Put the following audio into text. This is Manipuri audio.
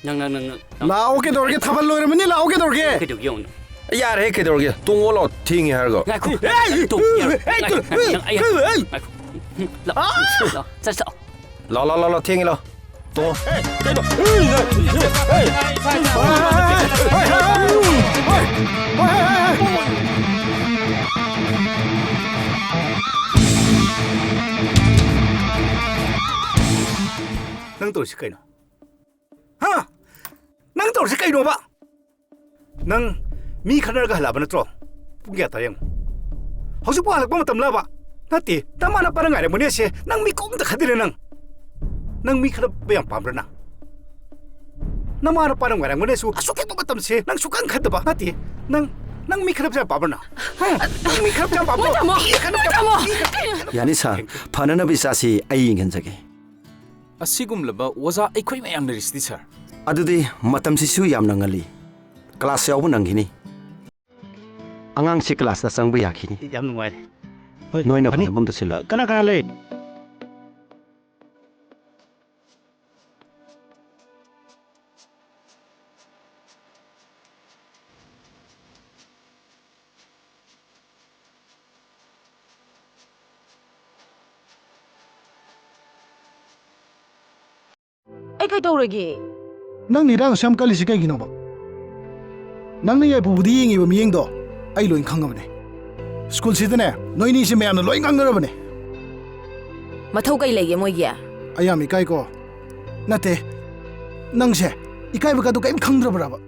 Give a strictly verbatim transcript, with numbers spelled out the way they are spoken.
ꯅꯪ, ꯅꯪ, ꯅꯪ, ꯅꯪ꯫ ꯂꯥꯛꯑꯣ, ꯀꯩꯗꯧꯔꯒꯦ? ꯊꯥꯕꯜ ꯂꯣꯏꯔꯝꯃꯅꯤ, ꯂꯥꯛꯑꯣ, ꯀꯩꯗꯧꯔꯒꯦ? ꯀꯩꯗꯧꯒꯦ ꯌꯦꯡꯉꯨꯅꯦ꯫ ꯌꯥꯔꯦꯍꯦ, ꯀꯩꯗꯧꯔꯒꯦ? ꯇꯣꯡꯉꯣ ꯂꯥꯛꯑꯣ, ꯊꯦꯡꯉꯦ ꯍꯥꯏꯔꯒ꯫ ꯉꯥꯏꯈꯣ, ꯑꯦ! ꯇꯣꯡꯉꯣ, ꯉꯥꯏꯈꯣ, ꯑꯦ! ꯉꯥꯏꯈꯣ, ꯉꯥꯏꯈꯣ, ꯉꯥꯏꯈꯣ꯫ ꯂꯥꯛꯑꯣ, ꯂꯥꯛꯑꯣ, ꯆꯠ, ꯆꯠ꯫ ꯂꯥꯛꯑꯣ, ꯂꯥꯛꯑꯣ, ꯂꯥꯛꯑꯣ, ꯂꯥꯛꯑꯣ, ꯊꯦꯡꯉꯦ, ꯂꯥꯛꯑꯣ꯫ ꯇꯣꯡꯉꯣ꯫ ꯅꯪ ꯇꯧꯔꯤꯁꯤ ꯀꯩꯅꯣ? ꯍꯥ? ꯅꯪ ꯇꯧꯔꯤꯁꯤ ꯀꯩꯅꯣꯕ? ꯅꯪ ꯃꯤ ꯈꯠꯅꯔꯒ ꯍꯜꯂꯛꯑꯕ ꯅꯠꯇ꯭ꯔꯣ? ꯄꯨꯡ ꯀꯌꯥ ꯇꯥꯔꯦ ꯌꯦꯡꯉꯨ꯫ ꯍꯧꯖꯤꯛꯄꯨ ꯍꯜꯂꯛꯄ ꯃꯇꯝꯂꯕ? ꯅꯠꯇꯦ, ꯅꯃꯥ ꯅꯄꯥꯅ ꯉꯥꯏꯔꯝꯒꯅꯤ ꯑꯁꯦ, ꯅꯪ ꯃꯤ ꯀꯣꯛꯇ ꯈꯠꯇ꯭ꯔꯦ ꯅꯪ꯫ ꯅꯪ ꯃꯤ ꯈꯠꯅꯕ ꯌꯥꯝ ꯄꯥꯝꯕ꯭ꯔꯥ ꯅꯪ? ꯅꯃꯥ ꯅꯄꯥꯅ ꯉꯥꯏꯔꯝꯒꯅꯤ ꯑꯁꯨ, ꯑꯁꯨꯛ ꯌꯧꯕ ꯃꯇꯝꯁꯦ ꯅꯪ ꯁꯨꯛꯈꯟ ꯈꯟꯗꯕ? ꯅꯠꯇꯦ, ꯅꯪ, ꯅꯪ ꯃꯤ ꯈꯠꯅꯕꯁꯦ ꯌꯥꯝ ꯄꯥꯝꯕ꯭ꯔꯥ ꯅꯪ? ꯍꯥ? ꯅꯪ ꯃꯤ ꯈꯠꯅꯕꯁꯦ ꯌꯥꯝ ꯄꯥꯝꯕ꯭ꯔꯣ? ꯃꯣꯏ ꯊꯝꯃꯣ! ꯃꯤ ꯈꯠꯅꯕ ꯃꯣꯏ ꯊꯝꯃꯣ! ꯃꯤ ꯈꯠꯅꯕ ꯌꯥꯅꯤ ꯁꯥꯔ, ꯐꯅꯅꯕ ꯏꯆꯥꯁꯤ ꯑꯩ ꯌꯦꯡꯍꯟꯖꯒꯦ꯫ ꯑꯁꯤꯒꯨꯝꯂꯕ ꯑꯣꯖꯥ ꯑꯩꯈꯣꯏ ꯃꯌꯥꯝ ꯂꯩꯔꯤꯁꯤꯗꯤ ꯁꯥꯔ꯫ ꯑꯗꯨꯗꯤ ꯃꯇꯝꯁꯤꯁꯨ ꯌꯥꯝꯅ ꯉꯜꯂꯤ꯫ ꯀ꯭ꯂꯥꯁ ꯌꯥꯎꯕ ꯅꯪꯈꯤꯅꯤ꯫ ꯑꯉꯥꯡꯁꯤ ꯀ꯭ꯂꯥꯁꯇ ꯆꯪꯕ ꯌꯥꯈꯤꯅꯤ꯫ ꯌꯥꯝ ꯅꯨꯡꯉꯥꯏꯔꯦ꯫ ꯍꯣꯏ, ꯅꯣꯏꯅ ꯐꯅꯤ꯫ ꯐꯅꯐꯝꯗ ꯁꯤꯜꯂꯣ꯫ ꯀꯅꯥ ꯀꯅꯥ ꯂꯩ? ꯑꯩ ꯀꯩꯗꯧꯔꯒꯦ? ꯅꯪꯅ ꯏꯔꯥꯡ ꯑꯁꯨꯛ ꯌꯥꯝ ꯀꯜꯂꯤꯁꯤ ꯀꯩꯒꯤꯅꯣꯕ? ꯅꯪꯅ ꯌꯥꯏꯐꯕꯗ ꯌꯦꯡꯉꯤꯕ ꯃꯤꯠꯌꯦꯡꯗꯣ ꯑꯩ ꯂꯣꯏ ꯈꯪꯉꯕꯅꯦ꯫ ꯁ꯭ꯀꯨꯜꯁꯤꯗꯅꯦ, ꯅꯣꯏꯅꯤꯁꯦ ꯃꯌꯥꯝꯅ ꯂꯣꯏ ꯉꯥꯡꯅꯔꯕꯅꯦ꯫ ꯃꯊꯧ ꯀꯩ ꯂꯩꯒꯦ ꯃꯣꯏꯒꯤ? ꯑꯩ ꯌꯥꯝ ꯏꯀꯥꯏꯀꯣ꯫ ꯅꯠꯇꯦ, ꯅꯪꯁꯦ ꯏꯀꯥꯏꯕꯒꯗꯣ ꯀꯔꯤꯝ ꯈꯪꯗ꯭ꯔꯕ꯭ꯔꯕ?